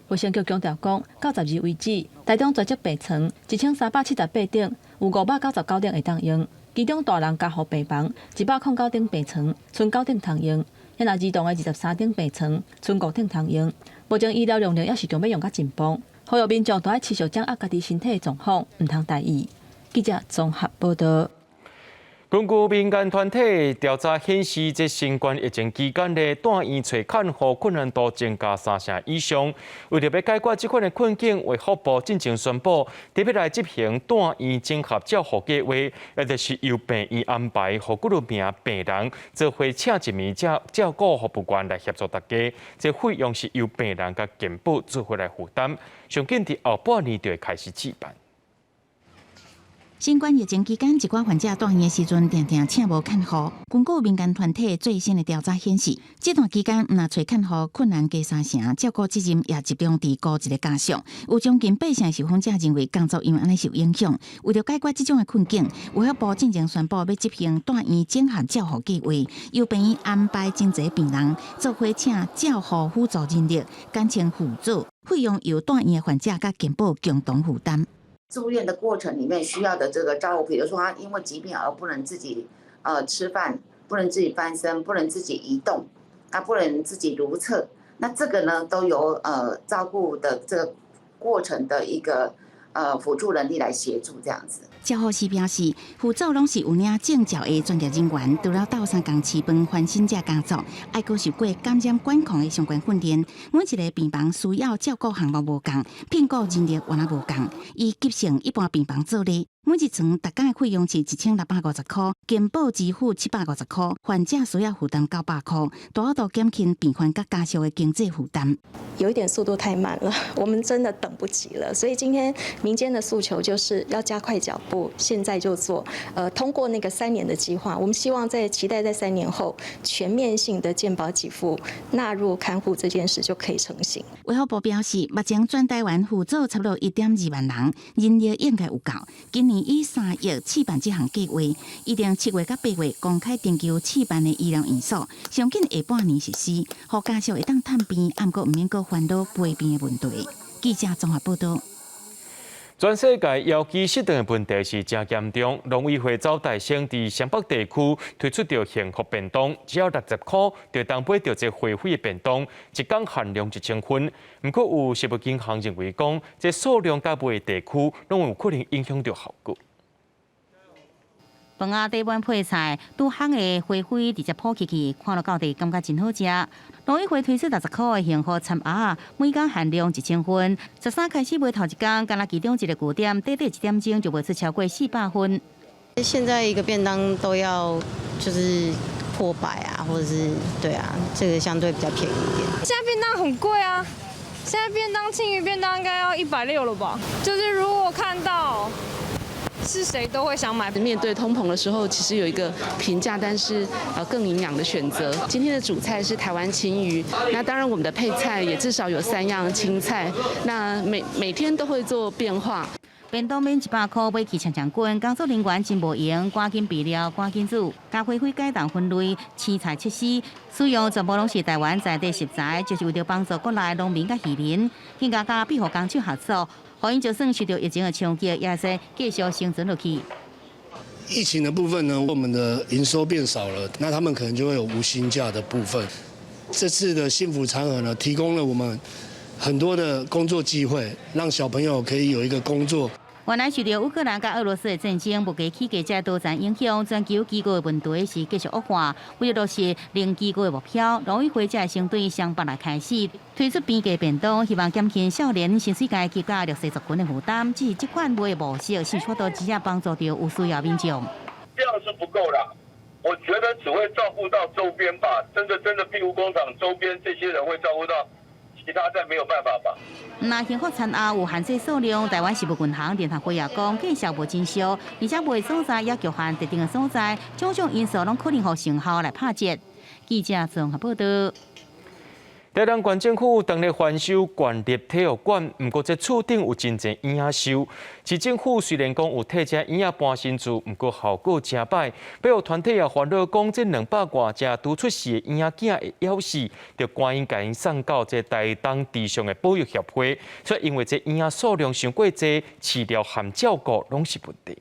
衛生局強調講，到12為止，台中全職病床1378張，有599張會當用。其中大人加護病房109張病床，賰九張通用；抑若兒童的23張病床，賰5張通用。目前醫療容量猶是強欲用甲盡崩，呼籲民眾都愛持續掌握家己身體的狀況，毋通大意。記者綜合報道。根據民間團體調查顯示，這新冠疫情期間咧，住院揣看護困難度增加三成以上。為著欲解決這款的困境，衛福部進前宣布，特別來執行住院整合照護計劃，也就是由病院安排，予幾若名病人做伙請一名照顧服務員來協助大家。這費用是由病人佮健保做伙來負擔。上緊佇後半年就會開始試辦。新冠疫情期間，一寡患者住院的時陣，定定請無看護。根據民間團體最新的調查顯示，這段期間毋但揣看護困難加三成，照顧責任也集中佇孤一个家屬。有將近八成受訪者認為工作因為按呢受影響。為著解決這種的困境，衛福部進前宣布欲執行住院整合照護計劃，由病院安排真濟病人做伙請照護輔助人力，簡稱輔佐，費用由住院的患者佮健保共同負擔。住院的過程裡面需要的這個照顧，比如說他因為疾病而不能自己吃飯，不能自己翻身，不能自己移動，他不能自己如廁，那這個呢都由照顧的這個過程的一個輔助能力來協助這樣子。照護師表示，輔佐攏是有領證照的專業人員，除了鬥相共飼飯翻身這工作，愛閣受過感染管控的相關訓練。每一个病房需要照顧項目無仝，聘僱人力原來無仝。以急性一般病房做例，每一床逐工的費用是1650箍，健保支付750箍，患者需要負擔900箍，大幅度減輕病患佮家屬的經濟負擔。有一點速度太慢了，我們真的等不及了。所以今天民間的訴求就是要加快腳步，現在就做。通過那個3年的計劃，我們希望在期待在3年後全面性的健保給付納入看護這件事就可以成型。衛福部表示，目前全台灣輔佐差不多1.2萬人，人力應該有夠。今年以3億試辦這項計劃，預定7月佮8月公開徵求試辦的醫療院所，上緊下半年實施，予家屬會當探病，毋過毋免閣煩惱陪病的問題。記者綜合報道。全世界腰肌失調的問題是誠嚴重。農委會走大省佇雙北地區推出著幸福便當，只要60箍就當買著這惠惠的便當，一工限量1000份。毋過有食物銀行認為講，這數量較賣的地區，攏有可能影響著效果。飯仔底滿配菜，拄烘的花灰直接鋪起去，看落到底感覺真好食。農委會推出60箍的幸福餐盒，每工限量1000份。13開始賣頭一工，干焦其中一个據點，短短一點鐘就賣出超過400份。現在一個便當都要就是破百啊，或者是對啊，這個相對比較便宜一點。現在便當很貴啊，現在便當鯖魚便當應該要160了吧？就是如果看到。是誰都會想買。面對通膨的時候，其實有一個平價但是更營養的選擇。今天的主菜是台灣鯖魚，那當然我們的配菜也至少有三樣青菜，那每每天都會做變化。便當免100箍買去長長滾，工作人員真無閒，趕緊備料，趕緊煮，共花卉解凍分類，青菜切絲，使用全部攏是台灣在地食材，就是為著幫助國內農民佮漁民，更加佮庇護工廠合作，予𪜶就算受著疫情的衝擊，也會使繼續生存落去。疫情的部分呢，我們的營收變少了，那他們可能就會有無薪假的部分。這次的幸福餐盒呢，提供了我們很多的工作機會，讓小朋友可以有一個工作。原來受著烏克蘭佮俄羅斯的戰爭，物價起價這多層影響，全球飢餓的問題是繼續惡化。為著落實零飢餓的目標，農委會才先對雙北來開始推出平價便當，希望減輕少年薪水階級佮弱勢族群的負擔。只是這款賣的模式，是否都直接幫助著有需要民眾？量是不夠啦，我覺得只會照顧到周邊吧，真的真的庇護工廠周邊這些人會照顧到。其他再沒有辦法吧。若幸福餐盒有限制數量，台灣食物銀行聯合會也講，價數無真俗，而且賣所在也局限特定的所在，種種因素攏可能予成效來拍折。記者綜合報導。台東縣政府當咧翻修縣立體育館，毋過這厝頂有真濟嬰仔鏽。市政府雖然講有替這嬰仔搬新厝，毋過效果誠歹。保育團體也煩惱講，這200外隻拄出世的嬰仔囝會枵死，著趕緊共𪜶送到這台東池上的保育協會。所以因為這嬰仔數量傷過濟，飼料和照顧攏是問題。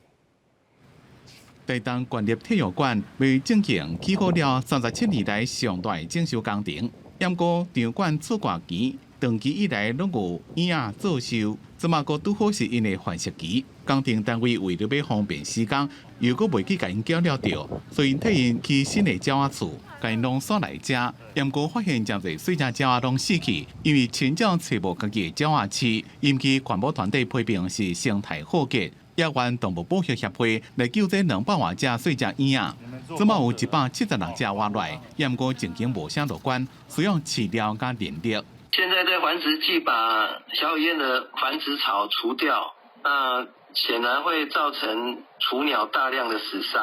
台東縣立體育館為進行起好了37年來上大的整修工程。毋過場館厝蓋墘，長期以來攏有嬰仔做鏽，這馬閣拄好是𪜶的繁殖期。工程單位為著欲方便施工，又閣袂記共𪜶攪了著，所以替𪜶起新的鳥仔厝，共𪜶攏徙來遮。毋過發現誠濟細隻鳥仔攏死去，因為親鳥揣無家己的鳥仔飼，引起環保團體批評是生態浩劫。也願動物保育協會來救這200外隻細隻嬰仔，這馬有176隻活來，毋過前景無啥樂觀，需要飼料佮人力。現在在繁殖季把小雨燕的繁殖巢除掉，那顯然會造成雛鳥大量的死傷。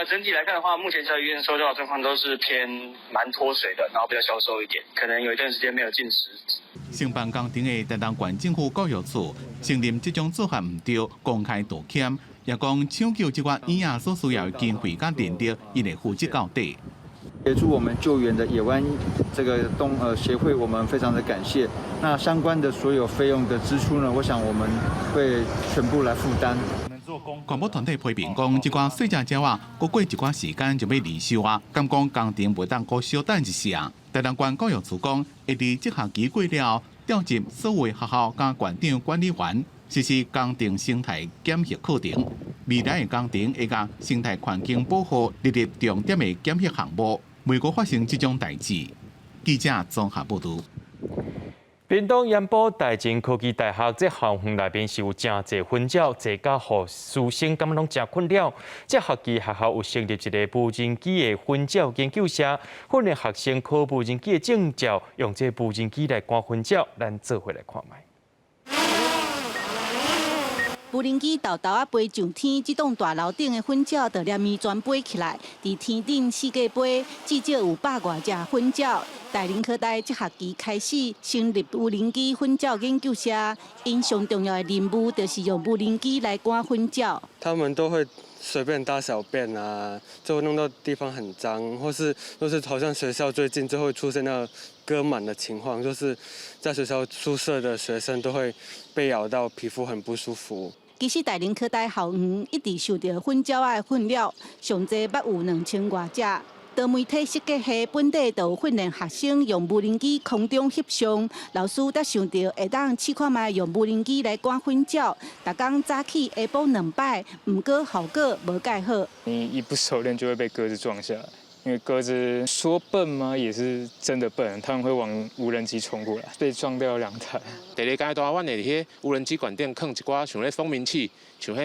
整體來看的話，目前小雨燕收到的狀況都是偏蠻脫水的，然後比較消瘦一點，可能有一段時間沒有進食。承辦工程的台東縣政府教育處承認這種做法毋對，公開道歉，也講搶救這寡嬰仔所需要的經費佮人力，𪜶會負責到底。協助我們救援的野灣這個動協會，我們非常的感謝。那相關的所有費用的支出呢，我想我們會全部來負擔。環保團體批評講，這寡細隻鳥仔，閣過一寡時間就欲離壽啊，敢講工程袂當閣小等一下。台東縣教育處講，會佇這學期過了，調集所有學校佮館長管理員，實施工程生態檢核課程。未來的工程會共生態環境保護列入重點的檢核項目，袂閣發生這種代誌。記者綜合報導。屏東鹽埔大正科技大學這校園內面是有誠濟蜂鳥，濟甲予師生感覺攏誠困擾。這學期學校有成立一個無人機的蜂鳥研究社，訓練學生考無人機的證照，用這無人機來趕蜂鳥。咱做伙來看覓。無人機沓沓仔飛上天，這棟大樓頂的蜂鳥就連綿全飛起來。佇天頂四界飛，至少有百外隻蜂鳥。大林科大這學期開始成立無人機蜂鳥研究社，𪜶上重要的任務就是用無人機來趕蜂鳥。他們都會隨便大小便啊，就會弄到地方很髒，或是就是好像學校最近就會出現那個割蟎的情況，就是在學校宿舍的學生都會被咬到，皮膚很不舒服。其實大林科大校園一直受著蜂鳥仔的困擾，上濟捌有2000外隻。多媒體設計系本底就有訓練學生用無人機空中翕相，老師才想著會當試看覓用無人機來趕蜂鳥。逐工早起下晡兩擺，毋過效果無蓋好。你一不熟練就會被鴿子撞下來，因為鴿子說笨嗎？也是真的笨，他們會往無人機衝過來，被撞掉兩台。第二階段，阮會佇彼無人機館頂囥一寡像咧蜂鳴器，像彼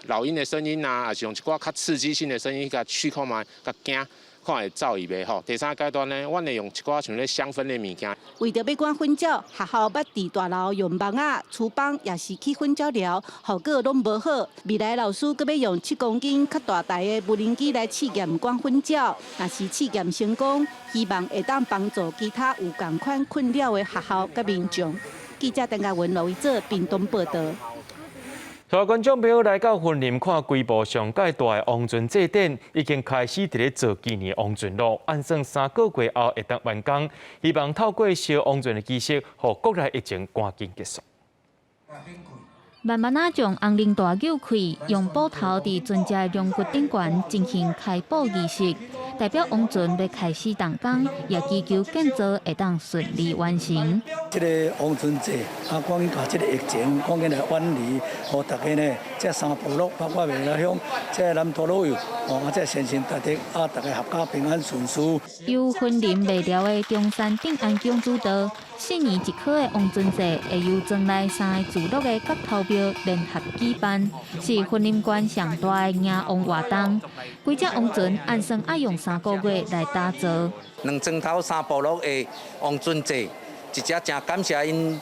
老鷹的聲音啊，抑是用一寡較刺激性的聲音，共試看覓，共驚。看會走去袂吼？第三階段呢，阮會用一寡像咧香氛的物件。為著欲趕蜂鳥，學校捌佇大樓用網仔、廚房，抑是起蜂鳥寮，效果攏無好。未來老師閣欲用7公斤較大台的無人機來試驗趕蜂鳥，若是試驗成功，希望會當幫助其他有仝款困擾的學校佮民眾。記者鄧家文、羅維哲屏東報導。所以觀眾朋友來到雲林看規模上蓋大的王船祭典，已經開始佇咧做紀念王船咯。按算3個月後會當完工，希望透過燒王船的儀式，予國內疫情趕緊結束。慢慢仔將紅龍大扭開，用斧頭佇船隻龍骨頂懸進行開寶儀式，代表王船欲開始動工，也祈求建造會當順利完成。這个王船祭啊，趕緊共這个疫情趕緊來遠離，予大家呢，這三部落包括麥寮鄉、這南投老友，哦，啊，這先生大德啊，大家合家平安順遂。由雲林麥寮的中山鎮安宮主導，4年一考的王船祭會由庄內三个聚落的角頭廟聯合舉辦，是雲林縣上大的迎王活動。規隻王船按算愛用3個月來打造。兩莊頭三部落的王船祭，一隻誠感謝𪜶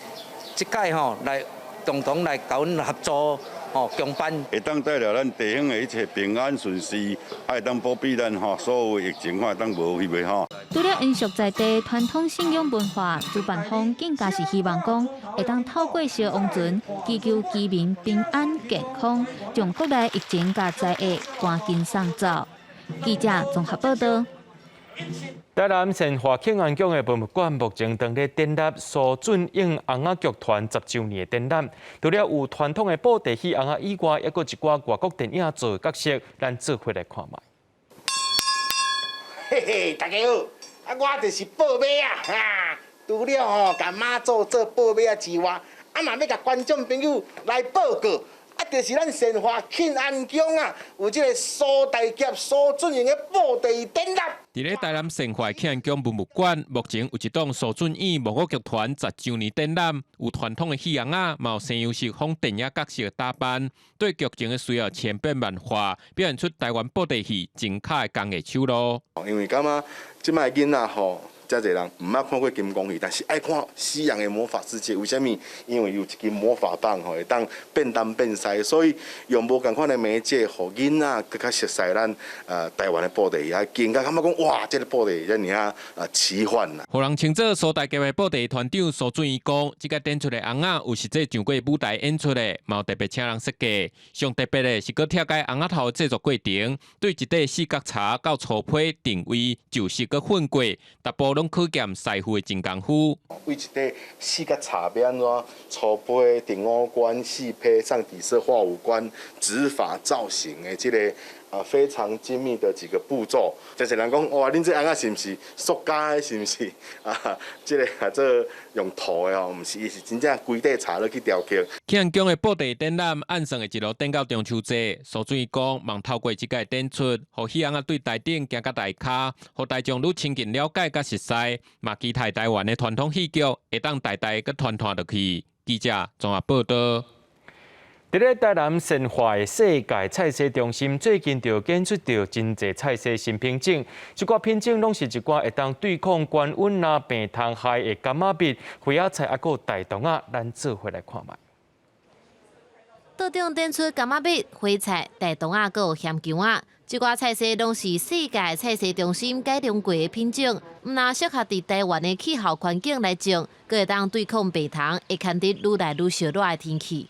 這擺吼來共同來共阮合作吼共辦。會當帶來咱地方的一切平安順遂，還會當保庇咱吼所有疫情，會當無去袂吼。除了延續在地傳統信仰文化，主辦方更加是希望講，會當透過燒王船，祈求居民平安健康，將國內疫情佮災厄趕緊送走。記者綜合報道。台南善化慶安宮的博物館目前正咧展覽蘇俊英尪仔劇團10週年的展覽，除了有傳統的布袋戲尪仔以外，猶閣一寡外國電影做的角色，咱做伙來看覓。嘿嘿，大家好，啊，我就是報馬仔，哈，除了吼共媽祖做報馬仔之外，啊嘛欲共觀眾朋友來報告。啊，就是咱善化慶安宮啊，有這个蘇大俠、蘇俊英的布袋戲展覽。佇咧台南善化慶安宮文物館，目前有一檔蘇俊英木偶劇團10週年展覽，有傳統的戲尪仔，嘛有西洋式仿電影角色的打扮，對劇情的需要千變萬化，表現出台灣布袋戲精巧的工藝手路。因為感覺這擺囡仔吼，遮濟人毋捌看過金剛戲，但是愛看西洋的魔法世界。為啥物？因為有一支魔法棒吼，會當變東變西，所以用無仝款的媒介，予囡仔閣較熟悉咱台灣的布袋戲，啊，更加感覺講哇，這个布袋戲遮爾仔奇幻啦。予人稱做蘇大俠的布袋戲團長蘇俊英講，這個展出的尪仔有實際上過舞台演出的，嘛有特別請人設計。上特別的是，閣拆解尪仔頭的製作過程，對一塊四角柴到粗批定位，就是閣粉過，逐步攏考驗師傅的真功夫。為一塊四角柴欲按怎粗批定五官、四批上底色、畫五官、指法造型的這個非常精密的幾個步驟。就是人講哇，恁這尪仔是毋是塑膠的？是毋是啊？這个啊做用塗的哦，毋是，伊是真正規塊柴落去雕刻。慶安宮的布袋展覽按算會一路展到中秋節。蘇俊英講，望透過這個展出，予戲尪仔對台頂行較大跤，予大眾愈親近了解佮熟悉，嘛期待台灣的傳統戲劇會當代代閣傳傳落去。記者綜合報道。佇咧台南善化的世界菜色中心，最近就檢出著真濟菜色新品種，這寡品種攏是一寡會當對抗高溫啊、病蟲害的柑仔蜜、花仔菜，猶閣有大同仔，咱做伙來看覓。桌頂展出柑仔蜜、花菜、大同仔，閣有鹹薑仔，這寡菜色攏是世界菜色中心改良過的品種，毋但適合佇台灣的氣候環境來種，閣會當對抗病蟲，會堪得愈來愈燒熱的天氣。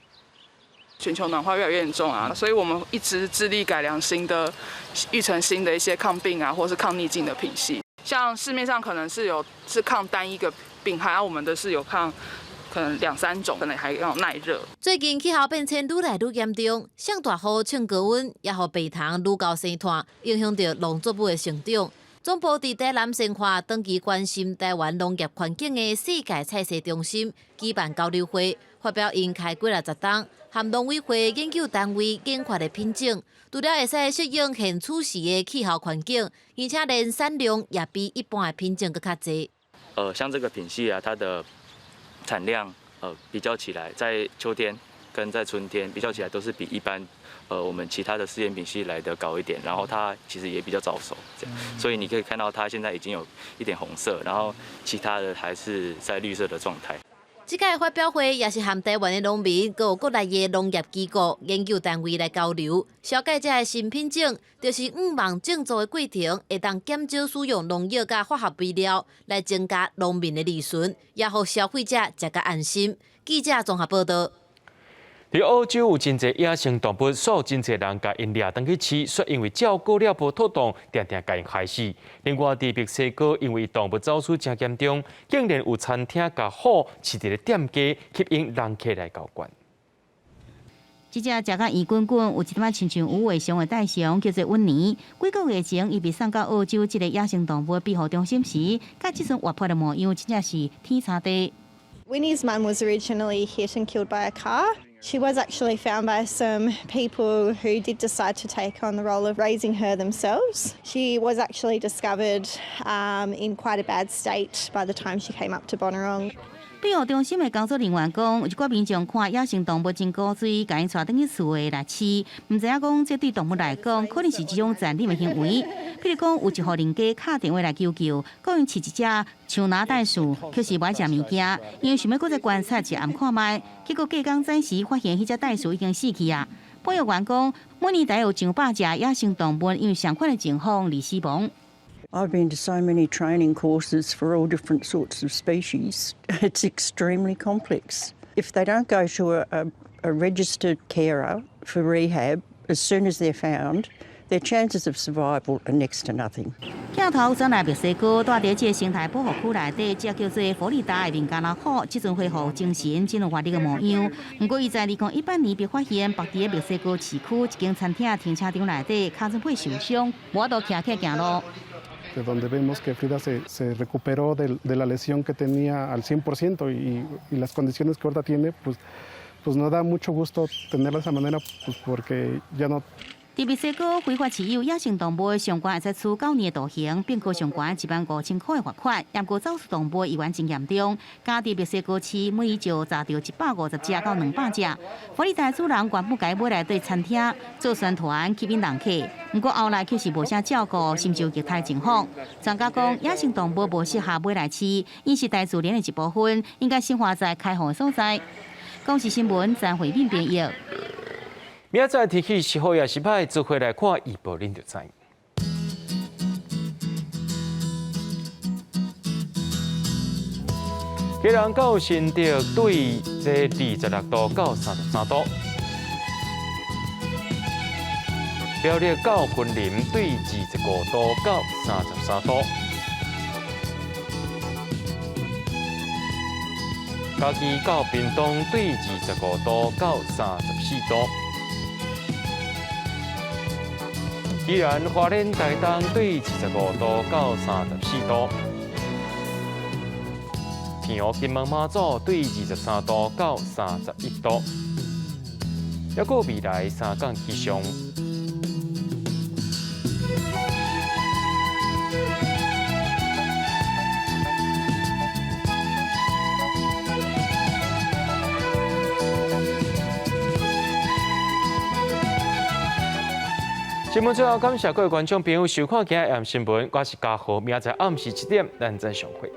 全球暖化越來越嚴重啊，所以我們一直致力改良新的、育成新的一些抗病啊，或是抗逆境的品系。像市面上可能是有是抗單一個病害，啊，我們的是有抗可能兩三種，可能還要耐熱。最近氣候變遷愈來愈嚴重，上大雨、衝高溫，也予病蟲愈𠢕生湠，影響著農作物的成長。總部佇台南善化長期關心台灣農業環境的世界菜色中心舉辦交流會，發表𪜶開幾若十冬，和農委會研究單位研發的品種，除了會使適應現此時的氣候環境，而且連產量也比一般的品種閣較濟。像這個品系啊，它的產量比較起來，在秋天跟在春天比較起來，都是比一般我們其他的試驗品系來得高一點，然後它其實也比較早熟，這樣，所以你可以看到它現在已經有一點紅色，然後其他的還是在綠色的狀態。這屆發表會也是和台灣的農民，閣有國內的農業機構、研究單位來交流，紹介這个新品種，就是向望種作的過程會當減少使用農藥佮化學肥料，來增加農民的利潤，也予消費者食較安心。記者綜合報道。佇澳洲有真濟野生動物，所以真濟人共𪜶掠轉去飼，卻因為照顧了無妥當，定定共𪜶害死。另外，佇墨西哥，因為動物走私誠嚴重，竟然有餐廳共虎飼佇咧店家，吸引人客來交關。這隻食甲圓滾滾、有一點仔親像無尾熊的袋熊，叫做溫妮。幾個月前，伊被送到澳洲這个野生動物庇護中心時，佮這陣活潑的模樣，真正是天差地。 Winnie's mum was originally hit and killed by a car. She was actually found by some people who did decide to take on the role of raising her themselves. She was actually discovered in quite a bad state by the time she came up to Bonorong. 庇護中心的工作人員講，有一寡民眾看野生動物真古錐，共𪜶帶轉去厝的來飼，毋知影講這對動物來講，可能是一種殘忍的行為。比如講，有一戶人家敲電話來求救，講𪜶飼一隻樹懶袋鼠，卻是無愛食物件，因為想欲閣再觀察一暗看覓，結果隔工早時發現彼隻袋鼠已經死去啊！保育員講，每年大約有上百隻野生動物因為相款的情況而死亡。 I've been to so many training courses for all different sorts of species. It's extremely complex. If they don't go to a registered carer for rehab as soon as they're found, their chances of survival are next to nothing. 鏡頭轉來墨西哥，蹛佇這个生態保護區內底，這叫做佛利達的孟加拉虎，這陣恢復精神，真有活力的模樣。毋過，伊在2018年被發現，縛佇墨西哥市區一間餐廳停車場內底，跤踭背受傷，無法度徛起來行路。 De donde vemos que Frida se recuperó de la lesión que tenía al 100% y las condiciones que ahorita tiene, pues no da mucho gusto tenerla de esa manera, pues porque ya no 佇墨西哥非法飼養野生動物，上懸會使處9年的徒刑，並閣上懸15,000塊的罰款。毋過走私動物依然真嚴重，敢佇墨西哥市每年就查著150隻到200隻。佛利達主人原本共伊買來對餐廳做宣傳，吸引人客，毋過後來卻是無啥照顧，甚至有虐待情況。專家講，野生動物無適合買來飼，𪜶是大自然的一部分，應該生活在開放的所在。公視新聞陳慧敏編譯。明仔載天氣是好抑是歹，做伙來看預報，恁就知。基隆到新竹對這26度到33度，苗栗到雲林對25度到33度，嘉義到屏東對25度到34度。宜蘭花蓮台東對25度到34度，澎湖金門馬祖對23度到31度，抑閣未來三工氣象。新聞最後，感謝各位觀眾朋友收看今日的新聞，我是嘉豪，明仔載暗時7點，咱再相會。